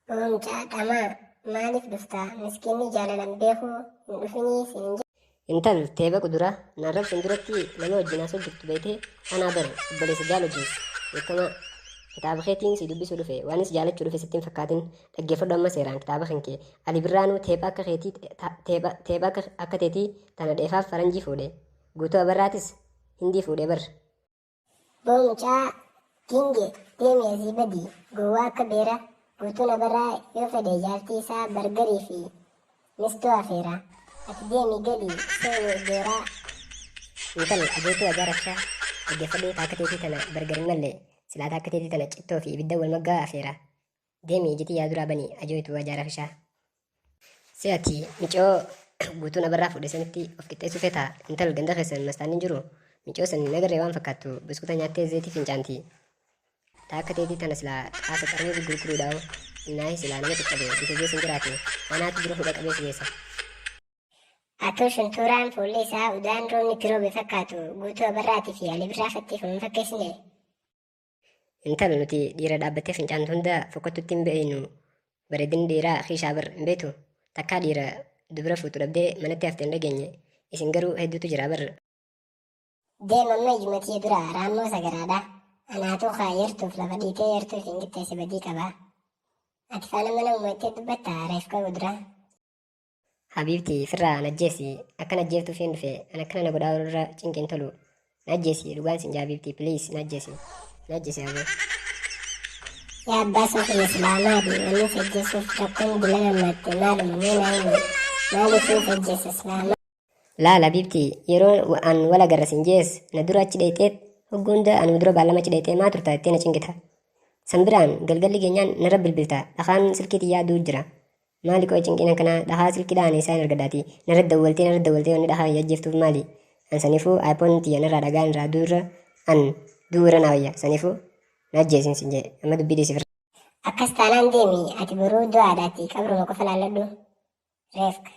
Boo mucaa dhamaa maaliif dhufta miskiinni jaalalan beekuu hin dhufinii siin hin Intal teeba qudura na arrabsuun duratti nama wajjin haasoo jirtu beeytee anaa bar obboleessa jaal wajjin beekamaa kitaaba keetiin si dubbisuu dhufe waanis jaalachuu dhufe sitti hin fakkaatin dhaggeeffadhu amma seeraan kitaaba kan kee Ali Birraanuu teepha akka keetii teepha teepha akka akka teetii tana dheefaaf faranjii fuudhe Guutuu Abarraatis hindii fuudhe bar. Boo mucaa giingee deemi asii badi gowwaa akka beera Guutuun Abarraa yoo fedhe jaartii isaa bargarii fi mistuu afeera ati deemi gali seeni jooraa. Intal ajooytuu ajaa rafshaa dhaggeeffadhu ta akka teetii tana bargar hin malle silaa ta akka teetii tana cittoo fi ibidda wal maggaa afeera Deemi iji tiyyaa duraa bani ajooytu ajaa rafishaa. Si ati micoo Guutuun Abarraa fuudhe sanitti of qixxeessuu feetaa? Intal ganda keessan mastaanni hin jiru? Micoo san hin agarree waan fakkaattu buskuta nyaattee zeetii fincaanti. Ta akka teetii tana silaa xaasa xarmuuzi gurguruudhaa'u innaahi silaa nama caccabe bifa geessan jiraate anaatu dura hudha qabee si geessa. Atoo shuntuuraan fuulli isaa udaan roobni itti roobe fakkaatu Guutuu Abarraatii fi Ali Birraa fattiif of hin fakkeessinee? Intalo nuti dhiira dhaabbattee fincaantu hunda fokkottutti hin beeynu. Bareedinni dhiiraa kiishaa bar hin beektu. Takkaa dhiira dubra fuutu dhabdee manatti hafte hin dhageenye. Isin garuu hedduutu jira bar. Deem amma ijuma tiyya dura raammoo sagaraadha. Anaatu kaa yartuuf lafa dhiitee yartuu ifiin qixxeesse badii qaba. Ati faana mana uummattee dubbatta reefka gudura. Habiibti firraa na ajjeesi akka na ajjeeftuufiin dhufe an akkana na godhaa oolurra cinqi hin tolu na ajjeesi dhugaan sin jaa habiibti please na ajjeesi na ajjeesi aboo. Yaa abbaa soo kiyya silaa maali wanni si ajjeessuuf rakkoon dilan hammaatte maaluma mee naa himi maaliifin si ajjeessa silaa Laal habiibti yeroo an wal agarra sin jees na dura achi dheyxeet hoggu hunda anuma dura baallama achi dheyxee maa turta jettee na cinqita. San biraan galgalli geenyaan narra bilbilta dhakaan silkii tiyyaa du'u jira. Maali qoy cinqiin akkanaa dhakaa silkii dhahan eessaan argadhaati narra dawwaltee narra dawwaltee wanni dhakaa hin ajjeeftuuf maali? An saniifuu iPhone tiyya narraa dhagaan irraa du'u irra an du'u irra naa wayya saniifuu na ajjeesin sin jee amma dubbii dhiisi firra. Akkas taanaan deemi ati boruu du'aadhaati qabruma qofa laalladhu. Reefka.